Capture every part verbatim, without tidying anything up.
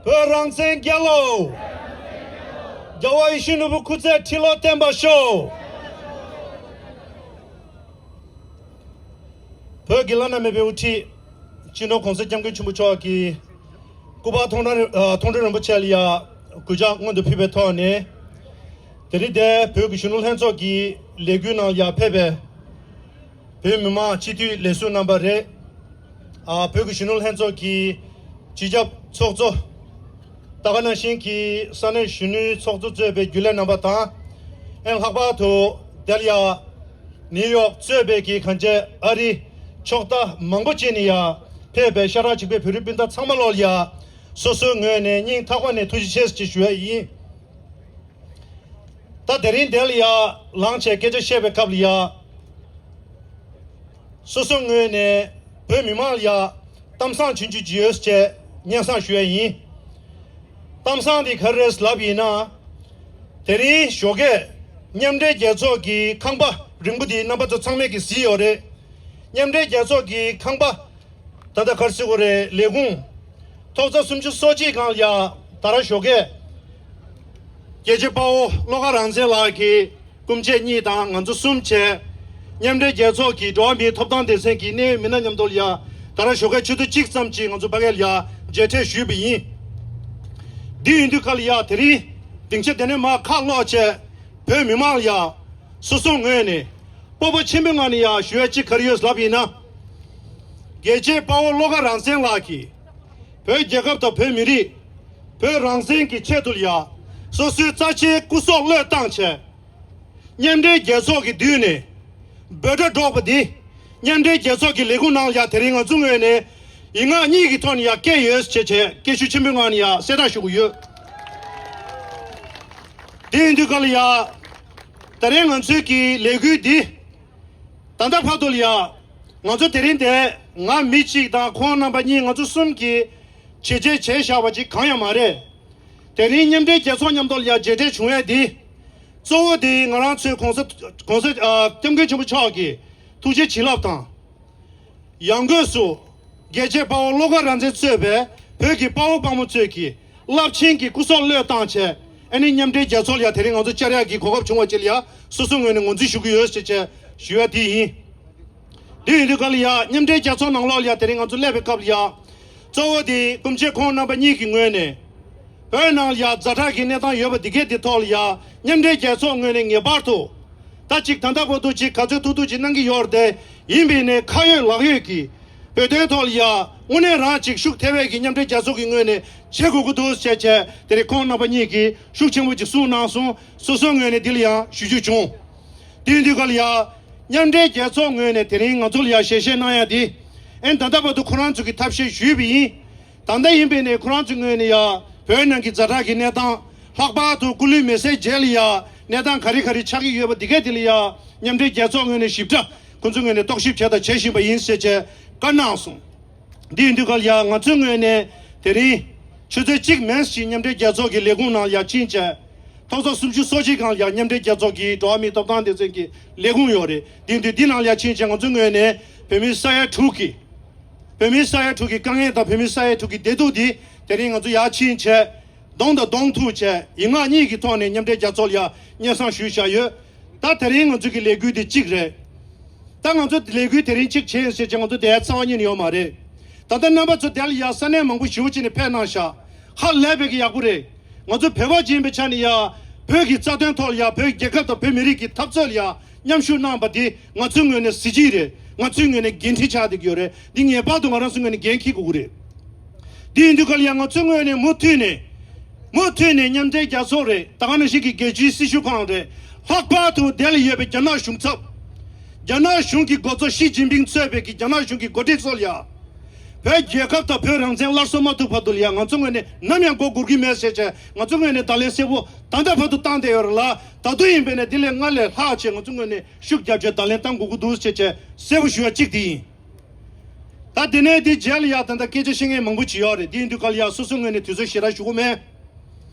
བོད་རང་བཙན་རྒྱལ་ལོ། རྒྱལ་བ་ཡིད་བཞིན་ནོར་བུ་སྐུ་ཚེ་ཁྲི་ལོ་བརྟན་པར་ཤོག་བོད་ཀྱི་བླ་ན་མེད་པའི་དབུ་ཁྲིད་སྤྱི་ནོར་༸གོང་ས་༸སྐྱབས་མགོན་ཆེན་པོ་མཆོག་གིས་སྐུ་པར་མཐོང་གྲོལ་ཨ་མཐོང་གྲོལ་རིན་པོ་ཆེ་ལ་ཡ་གུས་ཕྱག་སྔོན་དུ་ཕུལ་བའི་ཐོག་ནས། དེ་རིང་འདིར་བོད་ཀྱི་གཞོན་ནུ་ལྷན་ཚོགས་ཀྱི་ལས་འགུལ་ནང་ཡར་ཕེབས་པའི་བོད་མི་མང་སྤྱི་འཐུས་ལས་ཟུར་རྣམ་པ་རེད། ཨ་བོད་ཀྱི་གཞོན་ནུ་ལྷན་ཚོགས་ཀྱི་སྤྱི་ཁྱབ་ཚོགས་གཙོ། ད་ག་ནང་བཞིན་གྱི་ས་གནས་གཞོན་ནུའི་ཚོགས་གཙོ་གཙོས་པའི་རྒྱུན་ལས་རྣམ་པ་དང་། ཨེ་ལྷག་པར་དུ་དེ་ལ་ཡ་ནིའུ་ཡོག་གཙོས་པའི་གི་གངས་ཅན་ཨ་རིའི་ཕྱོགས་མཐའ་མང་པོ་ཅིག་ནས་ཡ་ཕེབས་པའི་ཤ་ཁྲག་གཅིག་པའི་བོད་རིགས་སྤུན་ཟླ་ཚང་མ་ལོག་ལ་ཡ་སོ་སོའི་ངོས་ནས་སྙིང་ཐག་པ་ནས་ཐུགས་རྗེ་ཆེ་ཞེས་ཞུ་ཡ་ཡིན། ད་དེ་རིང་འདིར་ལ་ཡ་ལངས་བྱས་སྐད་ཆ་བཤད་པའི་སྐབས་ལ་ཡ། སོ་སོའི་ངོས་ནས་བོད་མི་མང་ལ་ཡ་གཏམ་བཟང་ཆུང་ཆུང་ཅིག་ཡོད་ཅེས་སྙན་སེང་ཞུ་ཡ་ཡིན། གཏམ་བཟང་འདི་ག་རེ་རེད་ལབ་ཡིན་ན། དེ་རིང་ཞོགས་ཀས་མཉམ་འབྲེལ་རྒྱལ་ཚོགས་ཀྱི་ཁང་པ་རིང་པོ་འདི་རྣམ་པ་ཚོ་ཚང་མས་ཀྱིས་གཟིགས་ཡོད་རེད། མཉམ་འབྲེལ་རྒྱལ་ཚོགས་ཀྱི་ཁང་པ། ད་ལྟ་ག་རེ་ཟེར་དགོས་རེད། ལས་ཁུངས་ཐོག་བརྩེགས་སུམ་ཅུ་སོ་གཅིག་སྒང་ལ་ཡ་ད་ར་ཞོགས་ཀས་རྒྱལ་གཅེས་དཔའ་བོ་བློ་དགའ་རང་བཙན་ལགས་ཀྱི་སྐུ་མཆེད་གཉིས་དང་ང་ཚོ་གསུམ་བྱས། མཉམ་འབྲེལ་རྒྱལ་ཚོགས་ཀྱི་འགྲོ་བ་མིའི་ཐོབ་ཐང་སྡེ་ཚན་གྱི་གནད་ཡོད་མི་སྣ་མཉམ་དུ་ལ་ཡ་ད་ར་ཞོགས་ཀས་ཆུ་ཚོད་གཅིག་ཙམ་ཅིག་ང་ཚོ་ཕ་གིར་ལ་ཡ་མཇལ་འཕྲད་ཞུས་པ་ཡིན། འདི་ཡིན་དུས་ག་ལ་ཡ་དེ་རིང་སྡིངས་ཆ་དེ་ནས་མར་ཁ་སློག་བྱས་བོད་མི་མང་ལ་ཡ་སོ་སོའི་ངོས་ནས་སྤོབས་པ་ཆེན་པོའི་ངང་ནས་ཡ་ཞུ་ཡ་གཅིག་ག་རེ་ཡོད་ལབ་ཡིན་ན། རྒྱལ་གཅེས་དཔའ་བོ་བློ་དགའ་རང་བཙན་ལགས་ཀྱིས་བོད་རྒྱལ་ཁབ་དང་བོད་མི་རིགས། བོད་རང་བཙན་གྱི་ཆེད་དུ་ལ་ཡ་སོ་སོའི་རྩ་ཆེའི་སྐུ་སྲོག་བློས་བཏང་བྱས། མཉམ་འབྲེལ་རྒྱལ་ཚོགས་ཀྱི་མདུན་ནས་འབོད་སྒྲ་སྒྲོག་པ་འདི། མཉམ་འབྲེལ་རྒྱལ་ཚོགས་ཀྱི་ལས་ཁུངས་ནང་ལ་ཡ་དེ་རིང་ང་ཚོའི་ངོས་ནས་ཡིག་ངག་གཉིས་ཀྱི་ཐོག་ནས་ཡ་བཀལ་ཡོད་ཅེས་བྱས་སྐད་ཤུགས་ཆེན་པོའི་ངང་ནས་ཡ་གསལ་བསྒྲགས་ཞུ་གི་ཡོད། དེ་ཡིན་དུས་ག་ལ་ཡ། ད་རེས་ང་ཚོའི་གི་ལས་འགུལ་འདི། ད་ལྟ་བར་དུ་ལ་ཡ། ང་ཚོ་དེ་རིང་འདིར་ང་མི་གཅིག་དང་ཁོང་རྣམ་པ་གཉིས་ང་ཚོ་གསུམ་གྱིས་བྱས་རྗེས་བྱས་བཞག་པ་ཅིག་གང་ཡང་མ་རེད། དེ་རིང་མཉམ་འབྲེལ་རྒྱལ་ཚོགས་མཉམ་དུ་ལ་ཡ་མཇལ་འཕྲད་བྱུང་ཡས་འདི། གཙོ་བོ་དེ་ང་རང་ཚོའི་༸གོང་ས་༸གོང་ས་༸སྐྱབས་མགོན་ཆེན་པོ་མཆོག་གི་ཐུགས་རྗེ་བྱིན་རླབས་དང་། ཡང་སྒོས་སུ། རྒྱལ་གཅེས་དཔའ་བོ་བློ་དགའ་རང་བཙན་གཙོས་པའི་བོད་ཀྱི་དཔའ་བོ་དཔའ་མོ་ཚོས་ཀྱིས་རླབས་ཆེན་གྱི་སྐུ་སྲོག་བློས་བཏང་བྱས། ཨ་ནི་མཉམ་འབྲེལ་རྒྱལ་ཚོགས་ལ་ཡ་དེ་རིང་ང་ཚོ་བཅར་ཡག་གི་གོ་སྐབས་བྱུང་བ་ཅིག་ལ་ཡ་སོ་སོའི་ངོས་ནས་ངོས་འཛིན་ཞུ་གི་ཡོད་ཅེས་བྱས་ཞུ་ཡ་དེ་ཡིན། དེ་ཡིན་དུས་ག་ལ་ཡ་མཉམ་འབྲེལ་རྒྱལ་ཚོགས་ནང་ལོགས་ལ་ཡ་དེ་རིང་ང་ཚོ་སླེབས་པའི་སྐབས་ལ་ཡ། གཙོ་བོ་དེ་སྐུ་མཆེད་ཁོང་རྣམ་པ་གཉིས་ཀྱི་ངོས་ནས། བོད་ནང་ལ་ཡ་ཛ་དྲག་གི་གནས་སྟངས་ཡོད་པ་འདི་གས་འདི་ཐོག་ལ་ཡ་མཉམ་འབྲེལ་རྒྱལ་ཚོགས་ངོས་ནས་ངེས་པར་དུ། ད་ཅིག་ད་ལྟ་བར་དུ་ཅིག་ག་ཚོད་ཐུབ་ཐུབ་ཅིག་གནང་གི་ཡོད་རེད་དེ། ཡིན་པས་ནས་ཁ་ཡོད་ལག་ཡོད་ཀྱིས། བོད་དོན་ཐོག་ལ་ཡ་དངོས་གནས་རང་ཅིག་ཤུགས་ཐེ་བས་ཀྱི་མཉམ་འབྲེལ་རྒྱལ་ཚོགས་ཀྱི་ངོས་ནས་བྱེད་དགོས་ཀྱི་འདུག་ཅེས་བྱས་དེ་རིང་ཁོང་རྣམ་པ་གཉིས་ཀྱིས་ཤུགས་ཆེན་པོ་ཅིག་གསུངས་གནང་སོང་། སོ་སོའི་ངོས་ནས་འདི་ལ་ཡང་ཞུ་རྒྱུ་བྱུང་། དེ་ཡིན་དུས་ག་ལ་ཡ། མཉམ་འབྲེལ་རྒྱལ་ཚོགས་ངོས་ནས་དེ་རིང་ང་ཚོ་ལ་ཡ་ཞལ་བཞེས་གནང་ཡ་འདི། ཨེ་ད་ལྟ་བར་དུ་ཁོ་རང་ཚོ་གི་ཐབས་ཤེས་ཞུས་པ་ཡིན། ད་ལྟ་ཡིན་པས་ནས་ཁོ་རང་ཚོའི་ངོས་ནས་ཡ་བོད་ནང་གི་ཛ་དྲག་གི་གནས་སྟངས། ལྷག་པར་དུ་སྐུ་ལུས་མེ་སྲེག་རྗེས་ལ་ཡ་གནས་སྟངས་ག་རེ་ག་རེ་ཆགས་ཀྱི་ཡོད་པ་འདི་གས་དེ་ལ་ཡ་མཉམ་འབྲེལ་རྒྱལ་ཚོགས་ངོས་ནས་ཞིབ་ཕྲ་ཁོ་ཚོའི་ངོས་ནས་རྟོག་ཞིབ་བྱས་དང་བྱེད་བཞིན་པ་ཡིན་ཟེར་བྱས་བཀའ་གནང་སོང་། འདི་ཡིན་དུས་ག་ལ་ཡ་ང་ཚོའི་ངོས་ནས་དེ་རིང་ཆུ་ཚོད་གཅིག་མན་ཞིག་མཉམ་འབྲེལ་རྒྱལ་ཚོགས་ཀྱི་ལས་ཁུངས་ནང་ལ་ཡ་ཕྱིན་བྱས། ཐོག་བརྩེགས་སུམ་ཅུ་སོ་གཅིག་སྒང་ལ་ཡ་མཉམ་འབྲེལ་རྒྱལ་ཚོགས་ཀྱི་འགྲོ་བ་མིའི་ཐོབ་ཐང་སྡེ་ཚན་གྱི་ལས་ཁུངས་ཡོད་རེད། དེ་ཡིན་དུས་འདི་ནང་ལ་ཡ་ཕྱིན་བྱས་ང་ཚོའི་ངོས་ནས་བོད་མི་ས་ཡ་དྲུག་གི། བོད་མི་ས་ཡ་དྲུག་གི་དཀའ་ངལ་དང་བོད་མི་ས་ཡ་དྲུག་གི་བདེ་སྡུག་འདི་དེ་རིང་ང་ཚོ་ཡར་ཕྱིན་བྱས། གདོང་དང་གདོང་ཐུག་བྱས་ཡིག་ངག་གཉིས་ཀྱི་ཐོག་ནས་མཉམ་འབྲེལ་རྒྱལ་ཚོགས་ལ་ཡ་སྙན་སེང་ཞུས་བཞག་ཡོད། ད་དེ་རིང་ང་ཚོ་གི་ལས་འགུལ་འདི་གཅིག་རེད། ད་ང་ཚོ་ལས་འགུལ་དེ་རིང་གཅིག་བྱས་ཡིན་ཟེར་བྱས་ང་ཚོ་དེ་ཡ་རྩ་བ་ཉིད་ནས་ཡོད་མ་རེད། ད་ལྟ་རྣམ་པ་ཚོ་དེ་ལ་ཡ་ས་གནས་མང་པོ་ཞེ་པོ་ཅིག་ནས་ཕེབས་གནང་ཤག་ཧ་ལས་པའི་གི་ཡག་པོ་རེད། ང་ཚོ་བོད་པ་ཅིག་ཡིན་པའི་ཆ་ནས་ཡ། བོད་ཀྱི་རྩ་དོན་ཐོག་ལ་ཡ་བོད་རྒྱལ་ཁབ་དང་བོད་མི་རིགས་ཀྱི་འཐབ་རྩོད་ལ་ཡ་མཉམ་ཞུགས་གནང་པ་དེ་ང་ཚོའི་ངོས་ནས་གཟི་བརྗིད་རེད། ང་ཚོའི་ངོས་ནས་འགན་འཁྲི་ཆགས་བསྡད་ཀྱི་ཡོད་རེད། འདི་ངེས་པར་དུ་ང་རང་ཚོའི་ངོས་ནས་འགན་འཁྱེར་དགོས་ཀྱི་རེད། དེ་ཡིན་དུས་ག་ལ་ཡང་ང་ཚོའི་ངོས་ནས་མུ་མཐུད་ནས། མུ་མཐུད་ནས་མཉམ་འབྲེལ་རྒྱལ་ཚོགས་རེད། ད་ག་ནང་བཞིན་གྱི་རྒྱལ་སྤྱིའི་སྲི་ཞུ་ཁང་རེད། ལྷག་པར་དུ་དེ་ལ་ཡོད་པའི་རྒྱ་ནག་གཞུང་ཚབ། རྒྱ་ནག་གཞུང་གི་འགོ་གཙོ་ཞི་ཅིན་ཕིང་གཙོས་པའི་གི་རྒྱ་ནག་གཞུང་གི་འགོ་ཁྲིད་ཚོ་ལ་ཡ། བོད་རྒྱལ་ཁབ་དང་བོད་རང་བཙན་སླར་གསོ་མ་ཐུབ་བར་དུ་ལ་ཡ་ང་ཚོའི་ངོས་ནས་ནམ་ཡང་མགོ་སྒུར་གྱི་མེད་ཟེར་བྱས་ང་ཚོའི་ངོས་ནས་བརྡ་ལན་གསལ་པོ་ད་ལྟ་བར་དུ་བཏང་བསྡད་ཡོད་རེད་ལ། ད་དུང་ཡིན་པས་ན་འདི་ལས་སྔར་ལས་ལྷག་བྱས་ང་ཚོའི་ངོས་ནས་ཤུགས་རྒྱབ་བྱས་བརྡ་ལན་བཏང་དགོས་ཀྱི་འདུག་ཟེར་བྱས་གསལ་པོ་ཞུ་བ་གཅིག་དེ་ཡིན། ད་དེ་ནས་དེ་རྗེས་ལ་ཡ་ད་ལྟ་སྐད་ཆ་བཤད་མཁན་མང་པོ་ཅིག་ཡོད་རེད། དེ་ཡིན་དུས་ག་ལ་ཡ་སོ་སོའི་ངོས་ནས་དུས་ཚོད་ཞེ་དྲག་ཞུ་གི་མེད།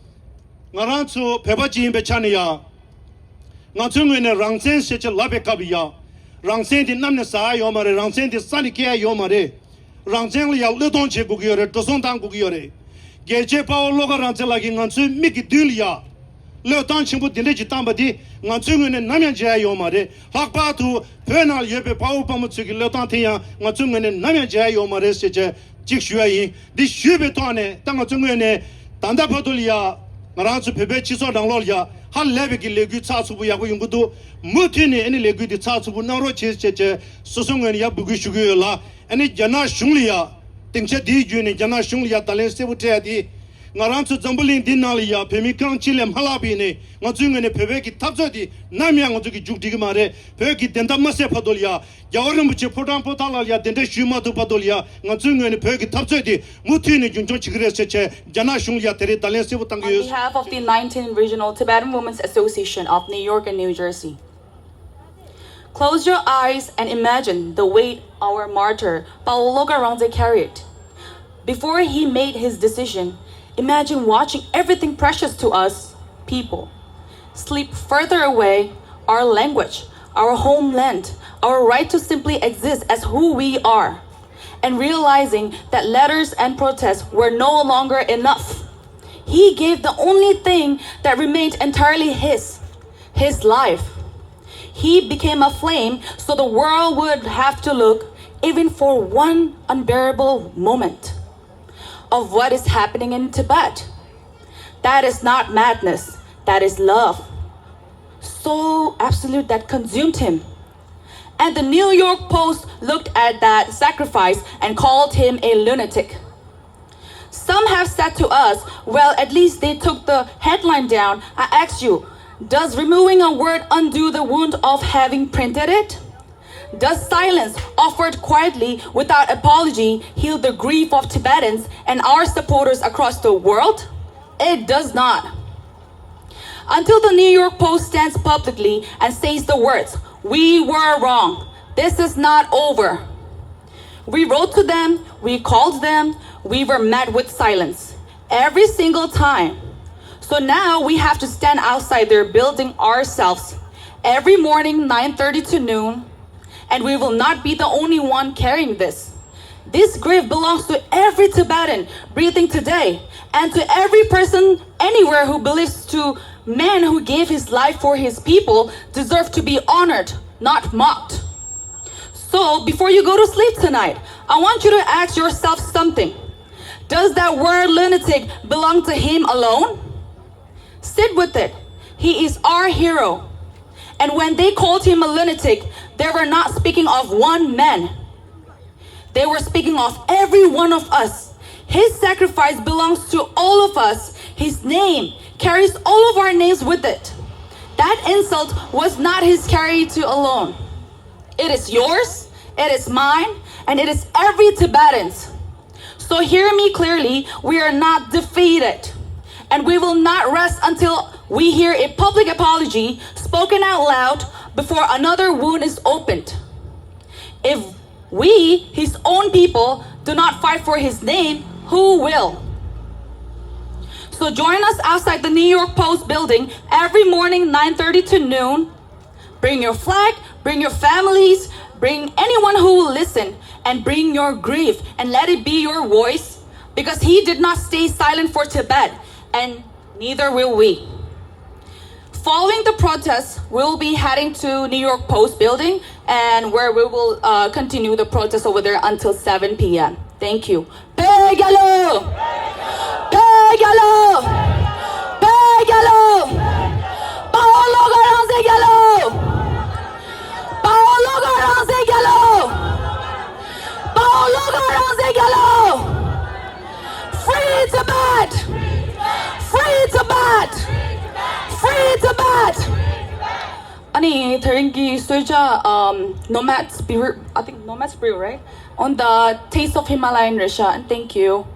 ང་རང་ཚོ་བོད་པ་ཅིག་ཡིན་པའི་ཆ་ནས་ཡ། ང་ཚོའི་ངོས་ནས་རང་བཙན་ཞེས་བྱ་ལབ་པའི་སྐབས་ཡ། རང་བཙན་དེ་གནམ་ནས་ཟག་ཡ་ཡོད་མ་རེད། རང་བཙན་དེ་ས་ནས་སྐྱེ་ཡ་ཡོད་མ་རེད། རང་བཙན་ལ་ཡ་བློས་གཏོང་བྱེད་དགོས་ཀྱི་ཡོད་རེད། འགྲོ་སོང་བཏང་དགོས་ཀྱི་ཡོད་རེད། རྒྱལ་གཅེས་དཔའ་བོ་བློ་དགའ་རང་བཙན་ལགས་ཀྱིས་ང་ཚོའི་མིག་གི་མདུན་ལ་ཡ། བློས་བཏང་ཆེན་པོ་འདི་འདྲ་ཅིག་བཏང་པ་འདི་ང་ཚོའི་ངོས་ནས་ནམ་ཡང་བརྗེད་ཡ་ཡོད་མ་རེད། ལྷག་པར་དུ་བོད་ནང་ལ་ཡོད་པའི་དཔའ་བོ་དཔའ་མོ་ཚོས་ཀྱི་བློས་བཏང་དེ་ཡང་ང་ཚོའི་ངོས་ནས་ནམ་ཡང་བརྗེད་ཡ་ཡོད་མ་རེད་ཟེར་བྱས་ཅིག་ཞུ་ཡ་ཡིན། འདི་ཞུས་པའི་ཐོག་ནས་ད་ང་ཚོའི་ངོས་ནས་ད་ལྟ་བར་དུ་ལ་ཡ་ང་རང་ཚོ་བོད་པའི་སྤྱི་ཚོགས་ནང་ལོགས་ལ་ཡ་ཧ་ལས་པའི་གི་ལས་འགུལ་ཚགས་ཚུད་པོ་ཡག་པོ་ཡོང་གི་འདུག་མུ་མཐུད་ནས་ཨ་ནི་ལས་འགུལ་འདི་ཚགས་ཚུད་པོ་གནང་རོགས་བྱེད་ཟེར་བྱས་སོ་སོའི་ངོས་ནས་ཡ་འབོད་སྐུལ་ཞུ་གི་ཡོད་ལ། ཨ་ནི་རྒྱ་ནག་གཞུང་ལ་ཡ། སྡིངས་ཆ་འདིའི་བརྒྱུད་ནས་རྒྱ་ནག་གཞུང་ལ་ཡ་བརྡ་ལན་གསལ་པོ་སྤྲད་ཡ་དེ། ང་རང་ཚོ་འཛམ་བུ་གླིང་འདི་ནང་ལ་ཡ་བོད་མི་རྐང་གཅིག་ལས་མ་ལྷག་པ་ཡིན་ནའི་ང་ཚོའི་ངོས་ནས་བོད་པའི་གི་འཐབ་རྩོད་དེ་ནམ་ཡང་ང་ཚོ་གི་མཇུག་སྒྲིལ་གི་མ་རེད། བོད་ཀྱི་བདེན་མཐའ་མ་གསལ་བར་དུ་ལ་ཡ། རྒྱལ་བ་རིན་པོ་ཆེ་ཕོ་བྲང་པོ་ཏཱ་ལ་ལ་ཡ་གདན་འདྲེན་ཞུས་མ་ཐུབ་བར་དུ་ལ་ཡ་ང་ཚོའི་ངོས་ནས་བོད་ཀྱི་འཐབ་རྩོད་དེ་མུ་མཐུད་ནས་རྒྱུན་འཁྱོངས་བྱེད་ཀྱི་རེད་ཟེར་བྱས་རྒྱ་ནག་གཞུང་ལ་ཡ་དེ་རིང་བརྡ་ལན་གསལ་པོ་བཏང་གི On ཡོད། Behalf of the nineteenth Regional Tibetan Women's Association of New York and New Jersey. Close your eyes and imagine the weight our martyr Pawo Loga Rangze carried. Before he made his decision, imagine watching everything precious to us, people, slip further away, our language, our homeland, our right to simply exist as who we are, and realizing that letters and protests were no longer enough. He gave the only thing that remained entirely his, his life. He became a flame so the world would have to look, even for one unbearable moment, of what is happening in Tibet. That is not madness, that is love. So absolute that consumed him. And the New York Post looked at that sacrifice and called him a lunatic. Some have said to us, "Well, at least they took the headline down." I ask you, does removing a word undo the wound of having printed it? Does silence, offered quietly, without apology, heal the grief of Tibetans and our supporters across the world? It does not. Until the New York Post stands publicly and says the words, "We were wrong. This is not over." We wrote to them, we called them, we were met with silence every single time. So now we have to stand outside their building ourselves every morning, nine thirty to noon, and we will not be the only one carrying this. This grief belongs to every Tibetan breathing today, and to every person anywhere who believes to man who gave his life for his people deserve to be honored, not mocked. So, before you go to sleep tonight, I want you to ask yourself something. Does that word lunatic belong to him alone? Sit with it. He is our hero. And when they called him a lunatic, they were not speaking of one man. They were speaking of every one of us. His sacrifice belongs to all of us. His name carries all of our names with it. That insult was not his charity alone. It is yours, it is mine, and it is every Tibetan's. So hear me clearly, we are not defeated. And we will not rest until we hear a public apology spoken out loud before another wound is opened. If we, his own people, do not fight for his name, who will? So join us outside the New York Post building every morning, nine thirty to noon. Bring your flag, bring your families, bring anyone who will listen, and bring your grief and let it be your voice, because he did not stay silent for Tibet, and neither will we. Following the protest, we'll be heading to New York Post building, and where we will uh, continue the protest over there until seven p.m. Thank you. བོད་རྒྱལ་ལོ། བོད་རྒྱལ་ལོ། བོད་རྒྱལ་ལོ། དཔའ་བོ་བློ་དགའ་རང་བཙན་རྒྱལ་ལོ། དཔའ་བོ་བློ་དགའ་རང་བཙན་རྒྱལ་ལོ། དཔའ་བོ་བློ་དགའ་རང་བཙན་རྒྱལ་ལོ། Free Tibet! Free Tibet! Free Tibet! ཨ་ནི་དེ་རིང་གི་གསོལ་ཇ um, Nomad Spirit, I think Nomad Spirit, right? On the Taste of Himalayan Russia, and thank you.